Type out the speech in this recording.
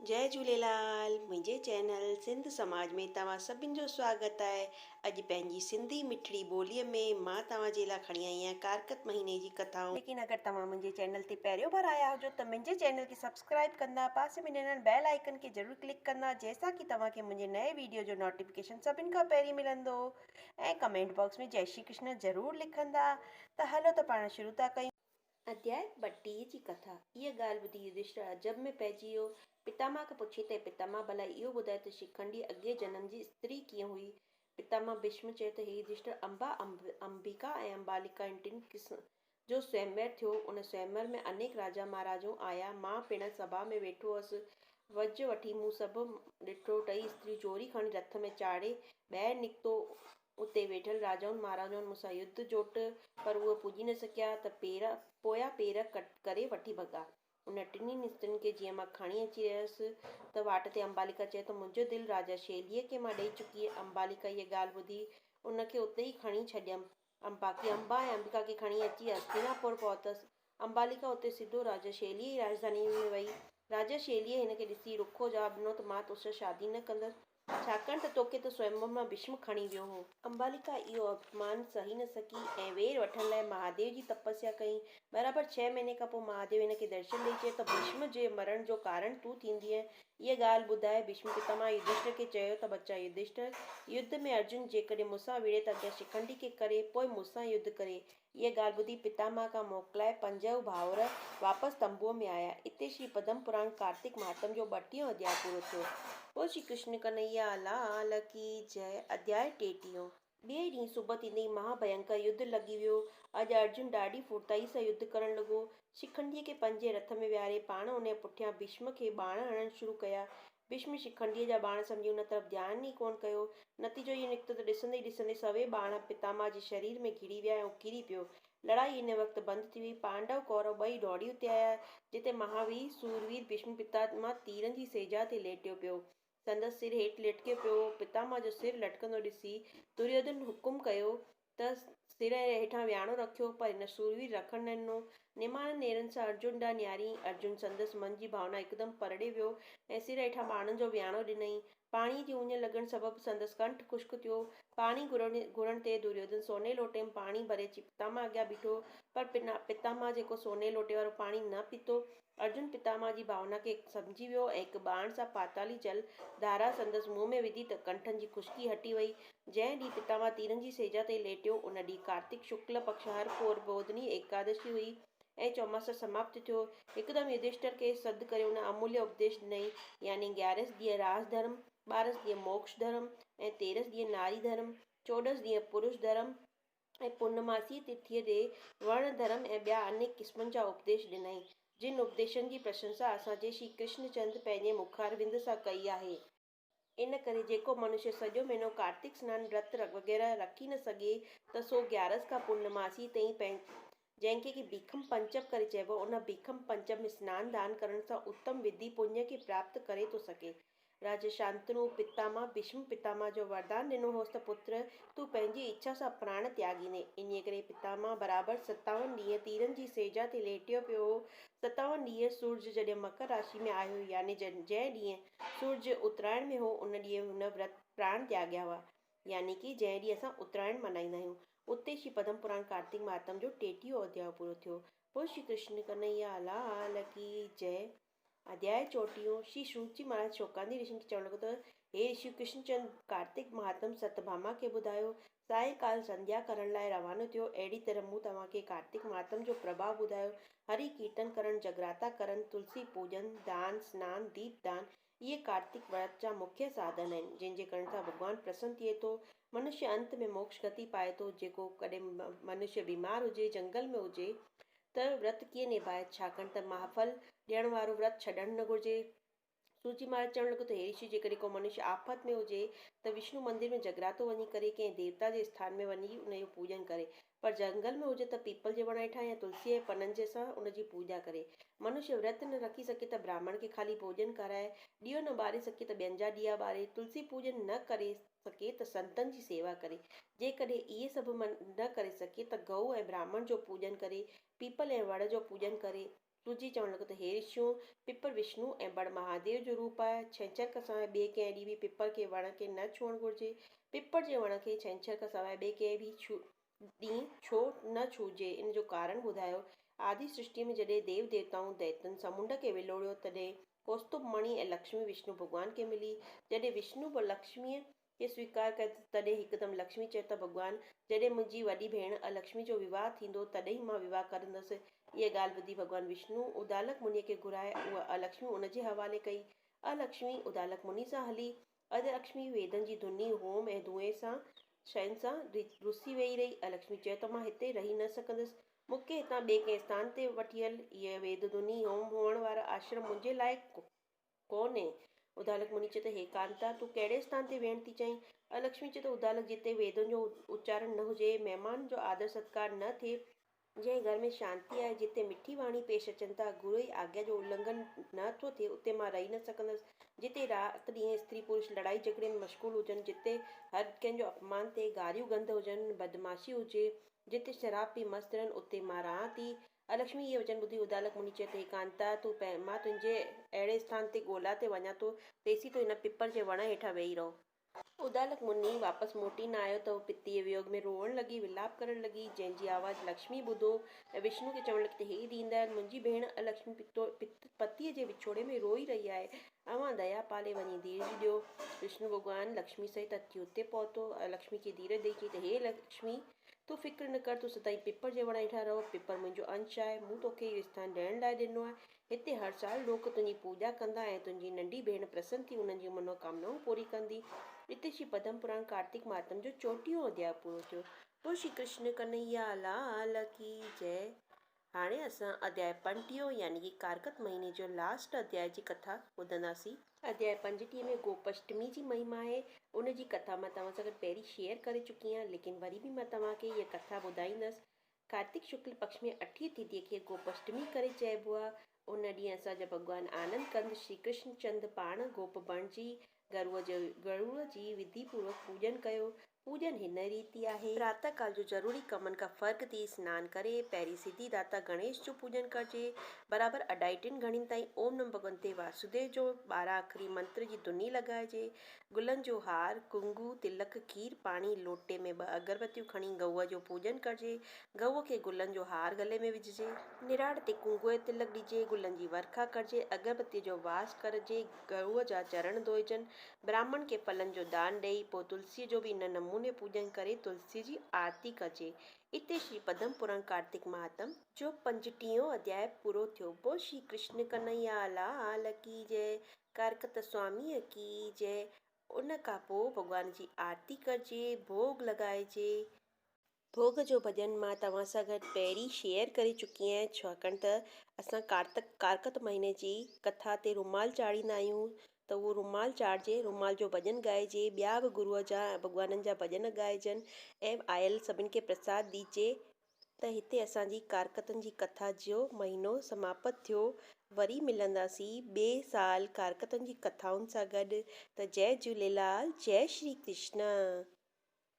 جئي جهوليلال منهنجي چينل سنڌ سماج ۾ توهان سڀن جو سواگت آهي اڄ پنهنجي سنڌي مٺڙي ٻولي ۾ مان توهان جي لاء کڻي آئي آهيان ڪارڪت مهيني جي ڪٿائون. ليڪن اگر توهان منهنجي چينل تي پهريون ڀر آيا هجو ته منهنجي چينل کي سبسڪرائب ڪندا پاسي ۾ ڏنل بيل آئيڪن کي ضرور ڪلڪ ڪندا جنهن سان ڪي توهان کي منهنجي نئين ويڊيو جو نوٽيفڪيشن سڀن کان پهرين ملندو ۽ ڪمينٽ باڪس ۾ جئي شري ڪرشن ضرور لکندا ته هلو ته پاڻ شروع ٿا ڪيون. اڌياء 32 جي ڪٿا. اها ڳالهه ٻڌي يڌشٽر عجب ۾ پئجي ويو. پتاما کي پڇي ته پتاما ڀلا اهو ٻڌاء ته شکنڊي اڳئين جنم جي استري ڪيئن هئي؟ پتاما ڀيشم چيو ته هي يڌشٽر امبا، امبيڪا ۽ امباليڪا ان ٽن قسم جو سويمور ٿيو. ان سويمور ۾ انيڪ راجا مهاراجائون آيا. مان پڻ سڀا ۾ ويٺو هوس. وجهه وٺي مون سڀ ڏٺو. ٽئي استريون چوري کڻي رٿ ۾ چاڙهي ٻاهر نڪتو. اتي ويٺل راجائن مهاراجائن مون سان يڌ جوٽ، پر اهي پڄي نه سگهيا ته پير پويان پير ڪري وٺي ڀڳا. انهن ٽنهي نسترين کي جيئن مان کڻي اچي رهيس ته واٽ تي امباليڪا چيو ته منهنجو دل راجا شيليء کي مان ڏئي چڪي. امباليڪا هيء ڳالهه ٻڌي ان کي اتي ئي کڻي ڇڏيم. باقي امبا ۽ امبيڪا کي کڻي اچي هستيناپور پهتس. امباليڪا اتي سڌو راجا شيليء جي راڄڌانيء ۾ وئي. راجا شيليء هن کي ڏسي رکو جواب ڏنو ته مان توسان شادي نه ڪندس، ڇاڪاڻ ته توکي ته سوئمور مان ڀشم کڻي ويو هو. امباليڪا اهو اپمان سهي نه سگهي ۽ وير وٺڻ لاء مهاديو جي تپسيا ڪئي. برابر ڇهه مهيني کان پوء مهاديو هن کي درشن ڏئي چيو ته ڀشم جي مرڻ جو ڪارڻ تون ٿيندينء. اها ڳالهه ٻڌائي ڀشم پتاماه يڌشٽر کي چيو ته ٻچا يڌشٽر! يڌ ۾ ارجن جيڪڏهن مون سان وڙهي ته اڳيان شکنڊي کي ڪري، پوء مون سان يڌ ڪري. اها ڳالهه ٻڌي پتاماه کان موڪلائي پنجئو ڀائر واپس تنبوء ۾ آيا. اتي شري پدم پراڻ ڪارتڪ مهاتم جو ٻٽيهون اڌياء پورو ٿيو. بول شري ڪرشن ڪنهيا لال ڪي جئه اڌياء ٽيٽيهون. ٻئي ڏينهن صبح ٿيندي ئي مها ڀينڪر يڌ لڳي ويو. اڄ ارجن ڏاڍي ڦڙتائي سان يڌ ڪرڻ لڳو. شکنڊيء کي پنهنجي رٿ ۾ ويهاري پاڻ انهيء پٺيان ڀيشم کي ٻاڻ هڻڻ شروع ڪيا. ڀيشم شکنڊيء جا ٻاڻ سمجهي ان طرف ڌيان ئي ڪونه ڪيو. نتيجو اهو نڪتو ته ڏسندي ئي ڏسندي سوين ٻاڻ پتاماه جي شرير ۾ گهڙي ويا ۽ هو ڪري پيو. لڙائي ان وقت بند ٿي وئي. پانڊو ڪورو ٻئي ڊوڙي اتي آيا، جتي مهاوير سوروير ڀيشم پتاماه تيرن جي سيجا تي ليٽيو پيو. سندس سر هيٺ لٽڪيو پيو هو. پتاماه جو سر لٽڪندو ڏسي دريوڌن حڪم ڪيو ته سر هيٺان وياڻو رکيو، پر هن سوروير رکڻ نه ڏنو. نماڻن نيرن سان ارجن ڏانهن نهاريائين. ارجن سندس من جي ڀاونا هڪدم پرڙي ويو ۽ سر هيٺان ٻانهن جو وياڻو ڏنائين. پاڻيء جي اڃ لڳڻ سبب سندس ڪنٺ خشڪ ٿيو. پاڻي گهرڻ تي دريوڌن سوني لوٽي ۾ پاڻي ڀري اچي پتاماه اڳيان بيٺو، پر پتاماه جيڪو سوني لوٽي وارو پاڻي نه پيتو. ارجن پتاماه جي ڀاونا کي سمجهي ويو ۽ هڪ ٻاڻ سان پاتالي جل ڌارا سندس منهن ۾ وڌي ته ڪنٺن جي خشڪي هٽي وئي. جنهن ڏينهن پتاماه تيرن جي سيجا تي ليٽيو، ان ڏينهن ڪارتڪ شڪل پڪش هر پوربوڌني ايڪادشي هئي ۽ چوماسو سماپت ٿيو. هڪدم يڌشٽر کي سڏ ڪري ان اموليه اپديش ڏنائين، يعني گيارهس ڏينهن راج ڌرم، ٻارهس ڏينهن موڪش ڌرم ۽ تيرهس ڏينهن ناري ڌرم، چوڏهس ڏينهن پرش ڌرم، ۽ پورنماسيء تٿيء تي ورڻ ڌرم ۽ ٻيا انيڪ قسمن جا اپديش ڏنائين، جن اپديشن جي پرشنسا اسان جي شري ڪرشن چند پنهنجي مکاروند سان ڪئي آهي. ان ڪري جيڪو منشي سڄو مهينو ڪارتڪ سنان ورت وغيره رکي نه سگهي ته سو گيارس کان پورنماسيء تائين جنهن کي ڪي ڀيکم پنچڪ ڪري چئبو، ان ڀيکم پنچڪ ۾ سنان دان ڪرڻ سان اتم وڌي پڃ کي پراپت ڪري ٿو سگهي. راجا شانتنو پتاماه ڀيشم پتاماه جو وردان ڏنو هوس ته پتر، تون پنهنجي اڇا سان پراڻ تياڳيندين. انهيء ڪري پتاماه برابر ستاون ڏينهن تيرن جي سيجا تي ليٽيو پيو هو. ستاون ڏينهن سورج جڏهن مڪر راشي ۾ آيو يعني جنهن ڏينهن سورج اترائڻ ۾ هو، ان ڏينهن هن ورت پراڻ تياڳيا هئا. يعني ڪي جنهن ڏينهن اسان اترائڻ ملهائيندا آهيون. اتي شري پدم پراڻ ڪارتڪ مهاتم جو ٽيٽيهون اڌياء پورو ٿيو. بول شري ڪرشن ڪنهيا لال ڪي جئه. اڌياء چوٽيهون، شري شوتجي مهاراج شوڪاندي رشين کي چوڻ لڳو ته، هي رشيو ڪرشن چند ڪارتڪ مهاتم ستڀاما کي ٻڌايو، سائين ڪال سنڌيا ڪرڻ لاء روانو ٿيو، اهڙي طرح مون توهان کي ڪارتڪ مهاتم جو پرڀاء ٻڌايو، هري ڪيرتن ڪرڻ، جڳراتا ڪرڻ، تلسي پوڄن، دان، سنان، ديپ دان، اهي ڪارتڪ ورت جا مکيه ساڌن آهن، جن جي ڪرڻ سان ڀڳوان پرسن ٿئي ٿو، منشيه انت ۾ موڪش گتي پائي ٿو، جيڪو ڪڏهن منشيه بيمار هجي، جنگل ۾ هجي، ته ورت ڪيئن نڀائي، ڇاڪاڻ ته مهاڦل ڏيڻ وارو ورت ڇڏڻ نه گهرجي. سورجي مهاراج چوڻ لڳو ته هي رشي جيڪڏهن ڪو منشي آفت ۾ هجي ته وشنو مندر ۾ جڳراتو وڃي ڪري ڪنهن ديوتا جي اسٿان ۾ وڃي ان جو پوڄن ڪري پر جهنگل ۾ هجي ته پيپل جي وڻ هيٺان يا تلسيء جي پنن جي سان ان جي پوڄا ڪري. منشي ورت نه رکي سگهي ته براهمڻ کي خالي ڀوڄن کارائي، ڏيئو نه ٻاري سگهي ته ٻين جا ڏيئا ٻاري، تلسي پوڄن نه ڪري سگهي ته سنتن جي سيوا ڪري. جيڪڏهن اهي سڀ نه ڪري سگهي ته گئو ۽ براهمڻ جو پوڄن ڪري، پيپل ۽ وڙ جو پوڄن ڪري. سوت جي چوڻ لڳو ته هي رشيون! پپر وشنو ۽ بڙ مهاديو جو روپ آهي. ڇنڇر کان سواء ٻئي ڪنهن ڏينهن به پپر کي وڻ کي نه ڇهڻ گهرجي. پپر جي وڻ کي ڇنڇر کان سواء ٻئي ڪنهن به ڏينهن ڇو نه ڇهجي؟ ان جو ڪارڻ ٻڌايو. آدي سرشٽيء ۾ جڏهن ديو ديوتائن دئتن سمنڊ کي ولوڙيو، تڏهن ڪوستوڀ مڻي ۽ لڪشمي وشنو ڀڳوان کي ملي. جڏهن وشنو به لڪشميء کي سويڪار ڪيو ته تڏهن هڪدم لڪشمي چيو ته ڀڳوان! جڏهن منهنجي وڏي ڀيڻ الڪشمي جو وواهه ٿيندو، تڏهن ئي مان وواهه ڪرندس. اها ڳالهه ٻڌي ڀڳوان وشنو ادالڪ منيء کي گهرائي اها الڪشمي ان جي حوالي ڪئي. الڪشمي ادالڪ مني سان هلي. الڪشمي ويدن جي ڌني، هوم ۽ دونهين سان شين سان رسي ويهي رهي. الڪشمي چيو ته مان هتي رهي نه سگهندس. مون کي هتان ٻئي ڪنهن اسٿان تي وٺي هل. اهي ويد ڌني، هوم هئڻ وارا آشرم منهنجي لائق ڪونهي. ادالڪ مني چيو ته هي ڪانتا! تون ڪهڙي اسٿان تي ويهڻ ٿي چاهين؟ الڪشمي چيو ته ادالڪ جتي ويدن جو اچارڻ نه هجي، مهمان جو آدر ستڪار نه ٿئي، جنهن گهر ۾ شانتي آهي، جتي مٺي واڻي پيش اچن ٿا، گروء جي آگيا جو النگهن نه ٿو ٿئي، اتي مان رهي نه سگهندس. جتي رات ڏينهن استري پرش لڙائي جهڳڙي ۾ مشغول هجن، جتي هر ڪنهن جو اپمان ٿئي، گاريون گند هجن، بدمعاشي هجي، جتي شراب پي مست رهن، اتي مان رهان ٿي. الڪشمي اهي وچن ٻڌي ادالڪ مني چيو ته هي ڪانتا، تون مان تنهنجي اهڙي اسٿان تي ڳولا تي وڃان ٿو، تيسين تون هن پپر جي وڻ هيٺان ويهي رهه. ادالڪ مني واپس موٽي نه آيو ته هوء پتيء ويوڳ ۾ روئڻ لڳي، ولاپ ڪرڻ لڳي، جنهن جي آواز لڪشمي ٻڌو ۽ وشنو کي چوڻ لڳي ته هي دينديال! منهنجي ڀيڻ الڪشمي پتيء جي وڇوڙي ۾ روئي رهي آهي، اوهان ديا پالي وڃي ڌيرج ڏيو. وشنو ڀڳوان لڪشمي سهت اچي اتي پهتو ۽ لڪشمي کي ڌيرج ڏيئي چيائين ته هي لڪشمي! تون فڪر نه ڪر، تون سدائين پپر جي وڻ هيٺان رهه، پپر منهنجو انش آهي، مون توکي اهو اسٿان ڏيڻ لاء ڏنو آهي، هتي هر سال لوڪ تنهنجي پوڄا ڪندا ۽ تنهنجي ننڍي ڀيڻ پرسن ٿي انهن جون منوڪامنائون پوري ڪندي. اتي شري پدم پراڻ ڪارتڪ مهاتم جو چوٽيهون اڌياء پورو ٿيو. بول شري ڪرشن ڪنهيا لال ڪي جئه. هاڻي اسان اڌياء پنجٽيهون يعني ڪي ڪارڪت مهيني جو لاسٽ اڌياء جي ڪٿا ٻڌنداسين. اڌياء 25 ۾ گوپشٽمي جي مهما آهي. ان جي ڪٿا مان توهان سان گڏ پهرين شيئر ڪري چڪي آهيان ليڪن وري به مان توهان کي هيء ڪٿا ٻڌائيندس. ڪارتڪ شڪل پڪش ۾ اٺين تٿيء کي گوپ اشٽمي ڪري چئبو آهي. ان ڏينهن اسان جا ڀڳوان آنند ڪند شري ڪرشن چند پاڻ گوپ بڻجي گروء جي وڌي پوروڪ پوڄن ڪيو. پوڄن هن ريتي آهي. پراتهه ڪال جو ضروري ڪمن کان فرغ ٿي سنان ڪري پهرين سڌي داتا گڻيش جو پوڄن ڪرجي. برابر اڍائي ٽن گهڙين تائين اوم نم ڀڳونتي واسوديو جو 12 اکري منتر جي ڌني لڳائجي. گلن جو هار، ڪنگو، تلڪ، کير، پاڻي، لوٽي ۾ ٻه اگربتيون کڻي گئوء جو پوڄن ڪرجي. گئوء کي گلن جو هار گلي ۾ وجهجي. نراڙ تي ڪنگوء جو تلڪ ڏجي، گلن جي ورکا ڪرجي، اگربتيء جو واس ڪرجي، گئوء جا چرڻ ڌوئجن. براهمڻ کي ڦلن جو دان ڏيئي، پوء تلسيء جو به ان نموني پوڄن ڪري تلسيء جي آرتي ڪجي. اتي شري پدم پراڻ ڪارتڪ مهاتم جو پنجٽيهون اڌياء پورو ٿيو. بول شري ڪرشن ڪنهيا لال ڪي جئه. ڪارڪت سواميء ڪي جئه. ان کان پوء ڀڳوان جي آرتي ڪرجي، ڀوڳ لڳائجي. ڀوڳ جو ڀڄن مان توهان سان گڏ پهرين شيئر ڪري چڪي آهيان ڇاڪاڻ ته اسان ڪارتڪ ڪارڪت مهيني جي ڪٿا تي رومال چاڙهيندا آهيون ته اهو رومال چاڙهجي، رومال جو ڀڄن ڳائجي، ٻيا به گروء جا ۽ ڀڳوانن جا ڀڄن ڳائجن ۽ آيل سڀن کي پرساد ڏجي. ته هتي اسان جي ڪارڪتن جي ڪٿا جو مهينو سماپت ٿيو. وري ملنداسين ٻئي سال ڪارڪتن جي ڪٿائن سان گڏ ته جئي جهوليلال جئي شري ڪرشن.